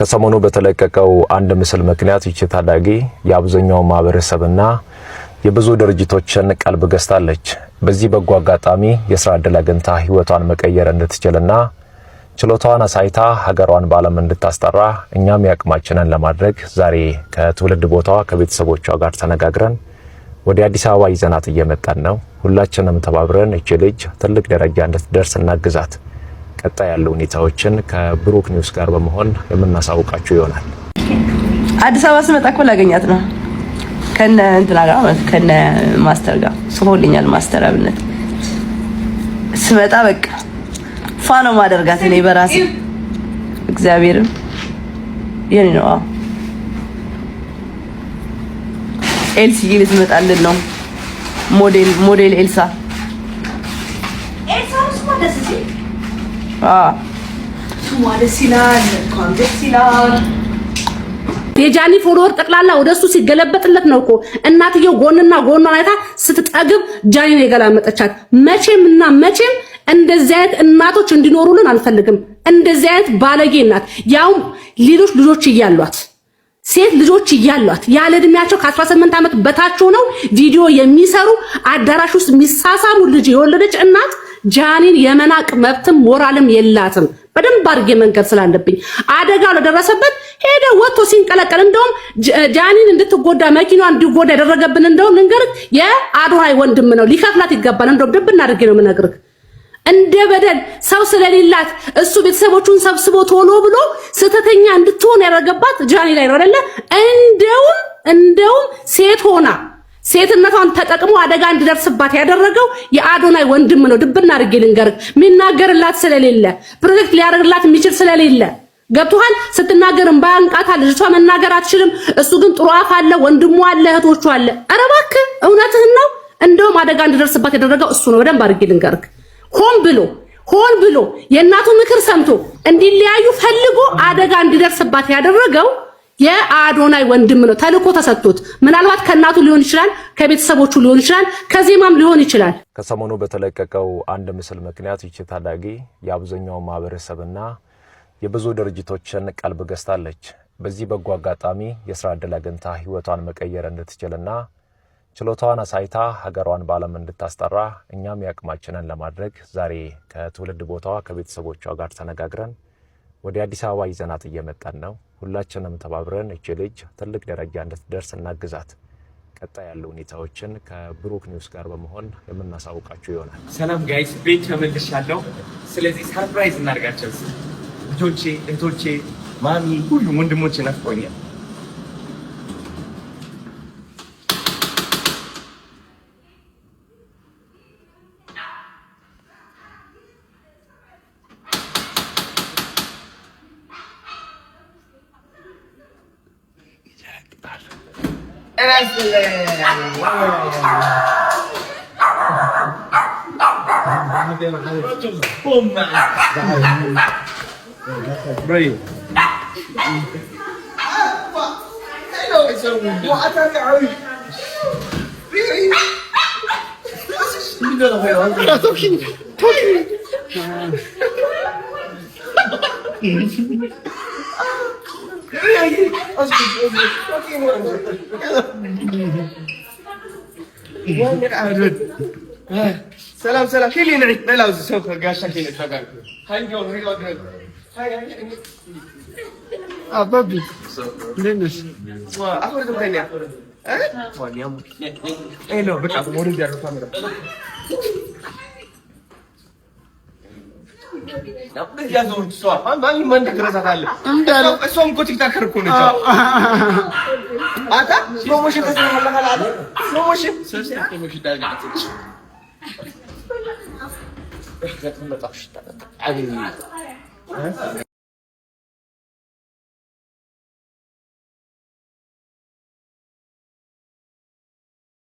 ከሰሞኑ በተለቀቀው አንድ ምስል ምክንያት ይቺ ታዳጊ የአብዛኛው ማህበረሰብና የብዙ ድርጅቶችን ቀልብ ገዝታለች። በዚህ በጎ አጋጣሚ የስራ ዕድል አግኝታ ህይወቷን መቀየር እንድትችልና ችሎታዋን አሳይታ ሀገሯን በዓለም እንድታስጠራ እኛም የአቅማችንን ለማድረግ ዛሬ ከትውልድ ቦታዋ ከቤተሰቦቿ ጋር ተነጋግረን ወደ አዲስ አበባ ይዘናት እየመጣን ነው። ሁላችንም ተባብረን እቺ ልጅ ትልቅ ደረጃ እንድትደርስ እናግዛት። ቀጣይ ያሉ ሁኔታዎችን ከብሩክ ኒውስ ጋር በመሆን የምናሳውቃችሁ ይሆናል። አዲስ አበባ ስመጣ እኮ ላገኛት ነው ከነ እንትና ጋር ማለት ከነ ማስተር ጋር ጽፎልኛል። ማስተር አብነት ስመጣ በቃ ፋ ነው ማደርጋት እኔ በራሴ እግዚአብሔርም የኔ ነው። አዎ ኤልሲዬ ልትመጣልን ነው። ሞዴል ሞዴል ኤልሳ ደስ ይላል። እንኳን ደስ ይላል። የጃኒ follower ጠቅላላ ወደ እሱ ሲገለበጥለት ነው እኮ እናትየው ጎንና ጎኗን አይታ ስትጠግብ ጃኒን የገላመጠቻት። መቼም እና መቼም እንደዚህ አይነት እናቶች እንዲኖሩልን አልፈልግም። እንደዚህ አይነት ባለጌ እናት ያውም ሌሎች ልጆች እያሏት ሴት ልጆች እያሏት ያለ እድሜያቸው ከ18 ዓመት በታች ሆነው ቪዲዮ የሚሰሩ አዳራሽ ውስጥ የሚሳሳሙ ልጅ የወለደች እናት ጃኒን የመናቅ መብትም ሞራልም የላትም። በደንብ አድርጌ መንገር ስላለብኝ አደጋው ለደረሰበት ሄደ ወጥቶ ሲንቀለቀል እንደውም ጃኒን እንድትጎዳ መኪናዋ እንዲጎዳ ያደረገብን እንደውም ልንገርህ የአዶናይ ወንድም ነው። ሊከፍላት ይገባል። እንደውም ድብና አድርጌ ነው የምነግርህ። እንደ በደል ሰው ስለሌላት እሱ ቤተሰቦቹን ሰብስቦ ቶሎ ብሎ ስህተተኛ እንድትሆን ያደረገባት ጃኒ ላይ ነው አይደለ? እንደውም ሴት ሆና ሴትነቷን ተጠቅሞ አደጋ እንዲደርስባት ያደረገው የአዶናይ ወንድም ነው። ድብና አድርጌ ልንገርህ፣ የሚናገርላት ስለሌለ protect ሊያደርግላት የሚችል ስለሌለ ገብቶሃል። ስትናገር እምባ ያንቃታል። ልጅቷ መናገር አትችልም። እሱ ግን ጥሩ አፍ አለ፣ ወንድሙ አለ፣ እህቶቹ አለ። ኧረ እባክህ እውነትህን ነው። እንደውም አደጋ እንዲደርስባት ያደረገው እሱ ነው። በደንብ አድርጌ ልንገርህ፣ ሆን ብሎ ሆን ብሎ የእናቱ ምክር ሰምቶ እንዲለያዩ ፈልጎ አደጋ እንዲደርስባት ያደረገው የአዶናይ ወንድም ነው። ተልኮ ተሰጥቶት ምናልባት ከእናቱ ሊሆን ይችላል፣ ከቤተሰቦቹ ሊሆን ይችላል፣ ከዜማም ሊሆን ይችላል። ከሰሞኑ በተለቀቀው አንድ ምስል ምክንያት ይቺ ታዳጊ የአብዛኛው ማህበረሰብና የብዙ ድርጅቶችን ቀልብ ገዝታለች። በዚህ በጎ አጋጣሚ የስራ ዕድል አግኝታ ህይወቷን መቀየር እንድትችልና ችሎታዋን አሳይታ ሀገሯን በዓለም እንድታስጠራ እኛም የአቅማችንን ለማድረግ ዛሬ ከትውልድ ቦታዋ ከቤተሰቦቿ ጋር ተነጋግረን ወደ አዲስ አበባ ይዘናት እየመጣን ነው። ሁላችንም ተባብረን እቺ ልጅ ትልቅ ደረጃ እንድትደርስ እናግዛት። ቀጣይ ያሉ ሁኔታዎችን ከብሩክ ኒውስ ጋር በመሆን የምናሳውቃችሁ ይሆናል። ሰላም guys፣ ቤት ተመልሻለሁ። ስለዚህ surprise እናድርጋቸው። ልጆቼ፣ እህቶቼ፣ ማሚ፣ ሁሉም ወንድሞቼ ናፍቆኛል። ሰላም ሰላም። አባቢ እንዴት ነሽ? እሷም እኮ TikToker እኮ ነች። Promotion.